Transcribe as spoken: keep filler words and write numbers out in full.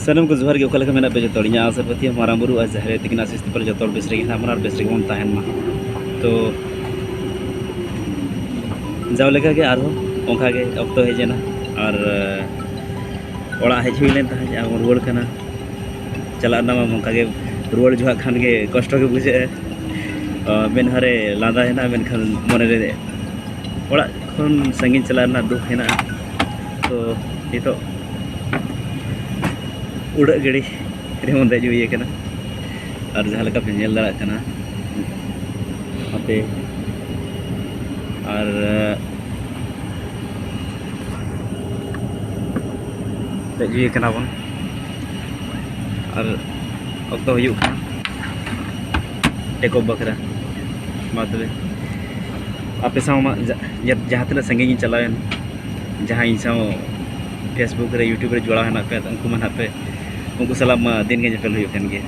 ᱥᱟᱱᱟᱢ ᱠᱚ ᱡᱚᱦᱟᱨ ᱜᱮ᱾ ᱚᱠᱟ ᱞᱮᱠᱟ ᱢᱮᱱᱟᱜ ᱯᱮ ᱡᱚᱛᱚ ᱦᱚᱲ? ᱤᱧᱟᱹᱜ ᱟᱥᱟ ᱯᱟᱹᱛᱭᱟᱹᱣ ᱢᱟᱨᱟᱝ ᱵᱩᱨᱩ ᱟᱨ ᱡᱟᱦᱮᱨ ᱟᱭᱳ ᱛᱟᱹᱠᱤᱱ ᱟᱥᱤᱥ ᱛᱮ ᱯᱟᱞᱮ ᱡᱚᱛᱚ ᱦᱚᱲ ᱵᱮᱥ ᱨᱮᱜᱮ ᱦᱮᱱᱟᱜ ᱵᱚᱱᱟ ᱟᱨ ᱵᱮᱥ ᱨᱮᱜᱮ ᱵᱚᱱ ᱛᱟᱦᱮᱱ ᱢᱟ᱾ ᱛᱚ ᱡᱟᱣ ᱞᱮᱠᱟ ᱜᱮ ᱟᱨᱦᱚᱸ ᱚᱱᱠᱟ ᱜᱮ ᱚᱠᱛᱚ ᱦᱮᱡ ᱮᱱᱟ ᱟᱨ ᱚᱲᱟᱜ ᱦᱮᱡ ᱦᱩᱭ ᱞᱮᱱ ᱛᱟᱦᱮᱸᱫ ᱟᱨ ᱵᱚᱱ ᱨᱩᱣᱟᱹᱲ ᱠᱟᱱᱟ᱾ ᱪᱟᱞᱟᱜ ᱨᱮᱱᱟᱜ ᱢᱟ ᱚᱱᱠᱟ ᱜᱮ, ᱨᱩᱣᱟᱹᱲ ᱡᱚᱦᱟᱜ ᱠᱷᱟᱱ ᱜᱮ ᱠᱚᱥᱴᱚ ᱜᱮ ᱵᱩᱡᱷᱟᱹᱜᱼᱟ᱾ ᱢᱮᱫᱦᱟ ᱨᱮ ᱞᱟᱸᱫᱟ ᱦᱮᱱᱟᱜᱼᱟ, ᱢᱮᱱᱠᱷᱟᱱ ᱢᱚᱱᱮ ᱨᱮ ᱚᱲᱟᱜ ᱠᱷᱚᱱ ᱥᱟᱺᱜᱤᱧ ᱪᱟᱞᱟᱜ ᱨᱮᱱᱟᱜ ᱫᱩᱠ ᱦᱮᱱᱟᱜᱼᱟ᱾ ᱛᱚ ᱱᱤᱛᱚᱜ ᱩᱰᱟᱹᱜ ᱜᱟᱹᱰᱤ ᱨᱮᱦᱚᱸ ᱫᱮᱡ ᱦᱩᱭ ᱟᱠᱟᱱᱟ ᱟᱨ ᱡᱟᱦᱟᱸ ᱞᱮᱠᱟ ᱯᱮ ᱧᱮᱞ ᱫᱟᱲᱮᱭᱟᱜ ᱠᱟᱱᱟ ᱦᱟᱯᱮ ᱟᱨ ᱫᱮᱡ ᱦᱩᱭ ᱠᱟᱱᱟ ᱵᱚᱱ ᱟᱨ ᱚᱠᱛᱚ ᱦᱩᱭᱩᱜ ᱠᱟᱱᱟ ᱴᱮᱠ ᱚᱯᱷ ᱵᱟᱠᱷᱨᱟ᱾ ᱢᱟ ᱛᱚᱵᱮ ᱟᱯᱮ ᱥᱟᱶ ᱢᱟ ᱡᱟ- ᱡᱟ- ᱡᱟᱦᱟᱸ ᱛᱤᱱᱟᱹᱜ ᱥᱟᱺᱜᱤᱧ ᱤᱧ ᱪᱟᱞᱟᱣᱮᱱ, ᱡᱟᱦᱟᱸ ᱤᱧ ᱥᱟᱶ Facebook ᱨᱮ, YouTube ᱨᱮ ᱡᱚᱲᱟᱣ ᱦᱮᱱᱟᱜ ᱯᱮ, ᱩᱱᱠᱩ ᱢᱟ ᱱᱟᱦᱟᱜ ᱯᱮ, ᱩᱱᱠᱩ ᱥᱟᱞᱟᱜ ᱢᱟ ᱫᱤᱱ ᱜᱮ ᱧᱮᱯᱮᱞ ᱦᱩᱭᱩᱜ ᱠᱟᱱ ᱜᱮᱭᱟ᱾